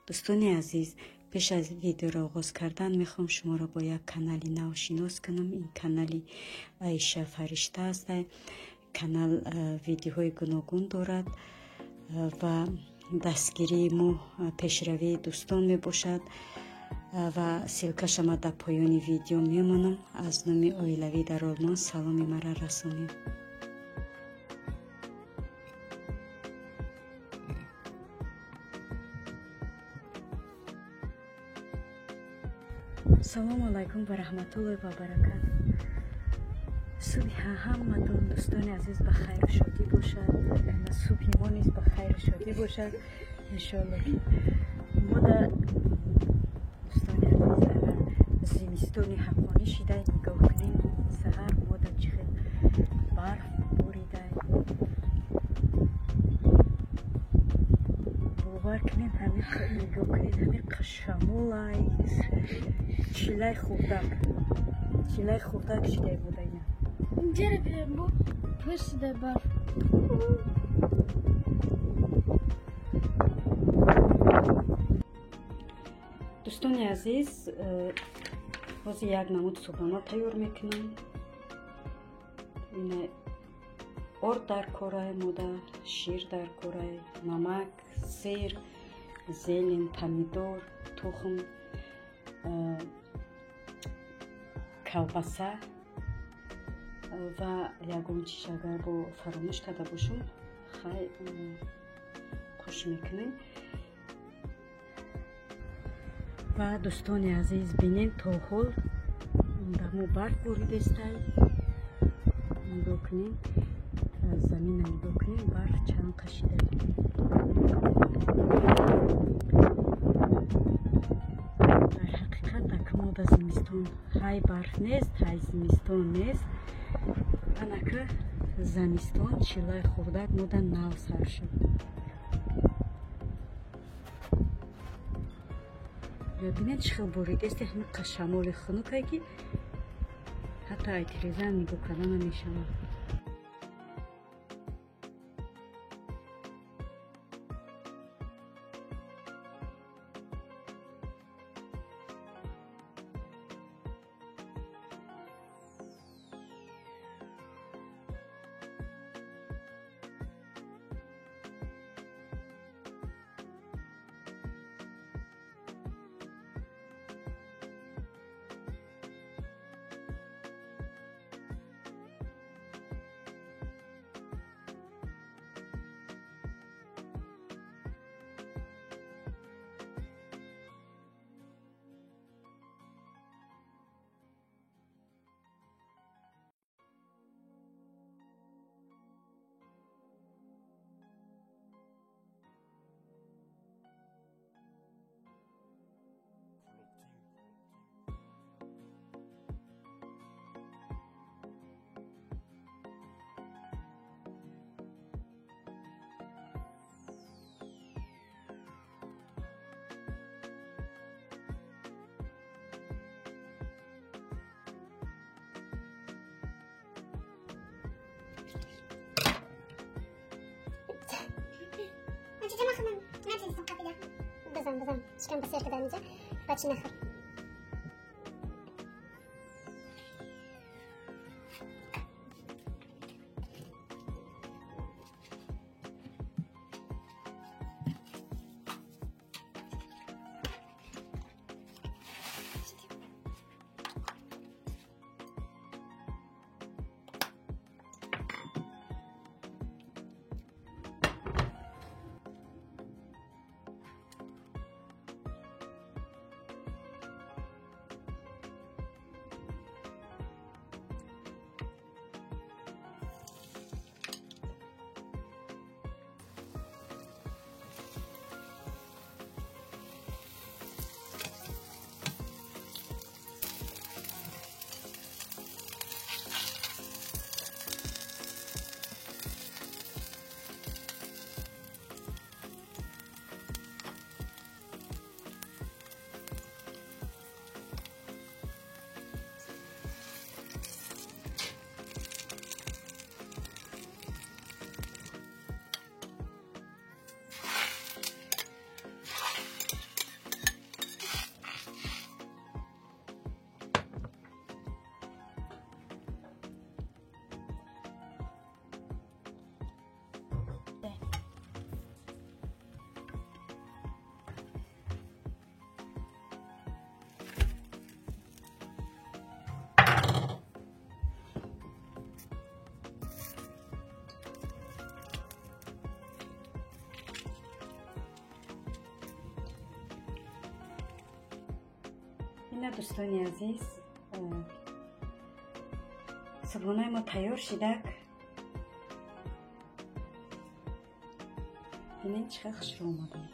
Дӯстони азиз, пеш аз видеоро оғоз кардан мехоҳам шуморо бо як канали нав шинос кунам. Ин канали Аиша Фаришта аст. Канал видеоҳои гуногун дорад ва дастгирии мо пешравии дӯстон мебошад ва ссылкаша ма дар поёни видео мемонам. Аз номи оилавӣ дар Олмон саломи мара расонед. Салому алайкум ва раҳматуллоҳи ва баракату. Субҳи ҳаматон дӯстони азиз ба хайру шодӣ бошад. Субҳи мо низ ба хайру шодӣ бошад иншоалло. Ки мо дар дӯстони азиз зимистони ҳаққонӣ шида нигоҳ кунем. Саҳар мо дар чӣ хел барф борида, бовар кунед, ҳамин нигоҳ кунед, ҳамин шамолай чилай хурдак, чилай хурдак шидай буда ина. Инҷара бинем, бо пӯсида барф. Дӯстони азиз, ҳозир як намуд субҳона тайёр мекунам. Ина орд дар корай мода, шир дар корай, намак, сир, зелень, помидор, тухм, колбаса ва ягон чиз агар бо фаромӯш карда бошам, хай қуш мекунем. Ва дӯстони азиз, бинем, то ҳол дар мо барф боридестай. Нигоҳ кунем, замина нигоҳ кунем, барф чанд қашида. Дар ҳақиқат акмода зимистон ҳай барф нест, ҳай зимистон нест. Анака замистон чилай хурдак мода нав сар шуд. Бинед чӣ хел боридест, ҳамин шамоли хунукае ки ҳатто ай тирезаам нигоҳ карда намешавад. بزن بزن شکم بسیر که در اینجا بچی نخور. Ина дӯстони азиз, субҳонаи мо тайёр шидак. Бинед, чӣ хел хушрӯ омадам.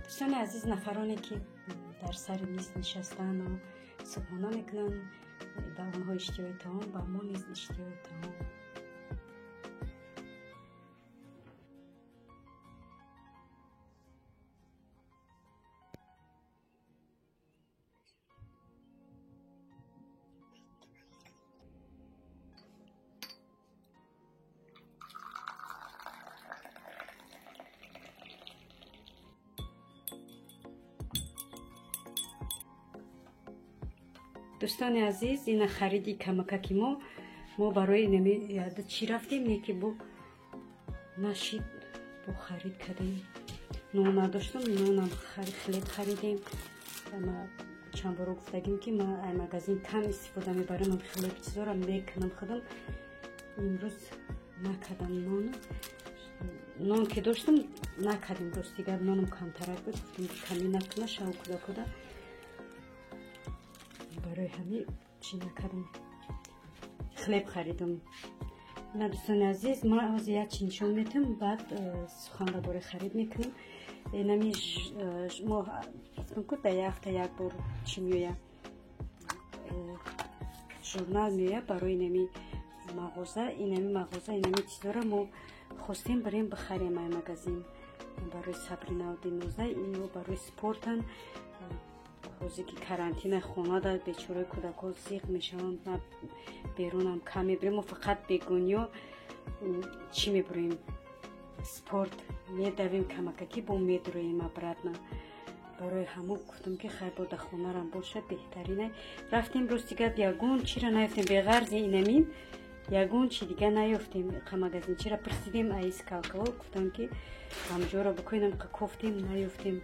Дӯстони азиз, нафароне ки дар сари миз нишастану субҳона мекунанд, ба онҳо иштиҳои таом, ба мо низ иштиҳои таом. Дӯстони азиз, ина хариди камакаки мо барои чӣ рафтем, не ки бо нашид бо харид кардем. Нон надоштам, нонам хлеб харидем. Чанд боро гуфтагим, ки ман ай магазин кам истифода мебарам, хлеб чизора мекунам худам. Имрӯз накардам нон. Нон ки доштам, накардем, рости гап, ноном камтарак буд, гуфтем камӣ накуна шав куда-куда. Барои ҳамин чӣ накардам, хлеб харидам. Ина дӯстони азиз, ман ҳозир як чи нишон метиҳам, баъд сухан дар бораи харид мекунем. Инами мо гуфтам ку, дар як ҳафта як бор чӣ меоя, журнал меоя барои инами мағоза. Инами мағоза инами чизора мо хостем барем бихарем ай магазин барои Сабринаву Дилноза. Ино барои спортан. Ҳозир ки карантина, хонада бечораи кӯдакҳо зиқ мешаванд, на берунам кам мебирем. Мо фақат бегониё чӣ мебурем, спорт медавем камакаки, бо медуроем обратно. Барои ҳамон гуфтам, ки хайр, бо дар хонарам боша беҳтарина. Рафтем, рости гап, ягон чира наёфтем, беғарзи инамин ягон чи дига наёфтем. Магазинчира пурсидем, аис калкало гуфтам, ки ҳамҷоро бикунем, кофтем, наёфтем,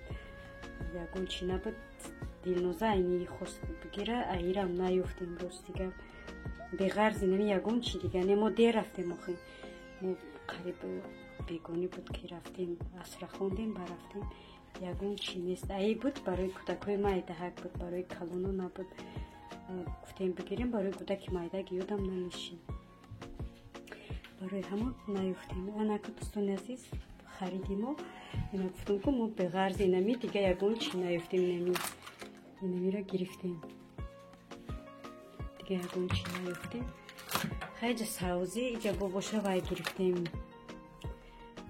ягон чи набуд. Дилноза айни хост бигира, аирам наёфтем, рости гап, беғарзи инами ягон чи дига не. Мо дер рафтем, охи мо қариб бегонӣ буд ки рафтем, асра хондем, барафтем, ягон чи нест. Аи буд барои кӯдакҳои майдаҳак буд, барои калоно набуд. Гуфтем бигирем барои кӯдаки майдак, ёдам намешин, барои ҳамон наёфтем. Анаку дӯстони азиз, хариди мо ина, гуфтам ку, мо беғарзи инами дига ягон чи наёфтем, инами инамиро гирифтем, дига ягон чи наёфтем. Хайҷа савзӣ иҷа бо боша вай гирифтем,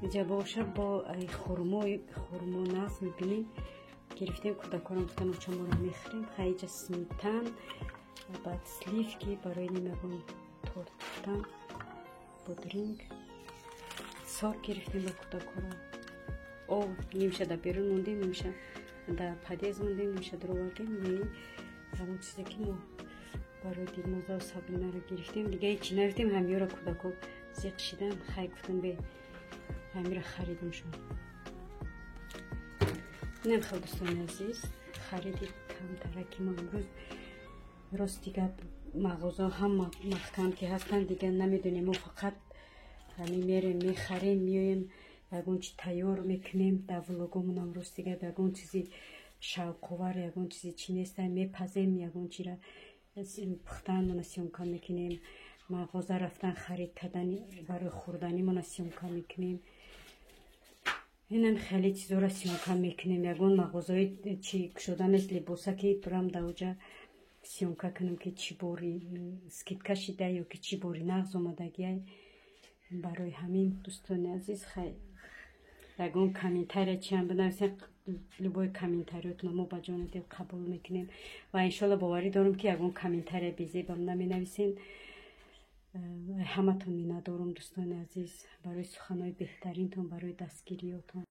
иҷа боша бо хурмо, хурмо нағз мебинем, гирифтем. Кӯдаконам гуфтан, оча, моро мехӯрем. Хайҷа сметан, баъд сливки барои нимягон торт пухтан, бодринг, сок гирифтем ба кӯдакҳоро. Об нимша дар берун мондем, нимша дар подъезд мондем, нимша дуровардем. Инаи ҳамон чизе ки мо барои Дилнозаву Сабринаро гирифтем, дига ҳечи наёфтем. Ҳамиёро кӯдакҳо зиқ шидан, хай, гуфтам, бе ҳамиро харидамшон. Инам хел, дӯстони азиз, хариди камтараки мо имрӯз. Рости гап, мағозаҳо ҳама маҳкам ки ҳастанд, дига намедонем. Мо фақат ҳамин мерем, мехарем, меоем, ягон чи тайёр мекунем дар влогомонам. Рости гап, ягон чизи шавқовар, ягон чизи чӣ неста. Мепазем, ягон чира пухтанмона съёмка мекунем, мағоза рафтан, харид кардани барои хӯрданимона съёмка мекунем. Инам хеле чизоро съёмка мекунем. Ягон мағозаҳои чи кушода нест, либоса ки бурам дар оҷа съёмка кунам, ки чӣ бори скидка шида ё ки чӣ бори нағз омадагиай. Барои ҳамин, дӯстони азиз, хай, ягон комментария чиам бинависен, любой комментариётона мо ба ҷони дил қабул мекунем ва иншолло боварӣ дорам, ки ягон комментария безебам наменависен. Ҳаматон миннатдорум, дӯстони азиз, барои суханҳои беҳтаринтон, барои дастгириётон.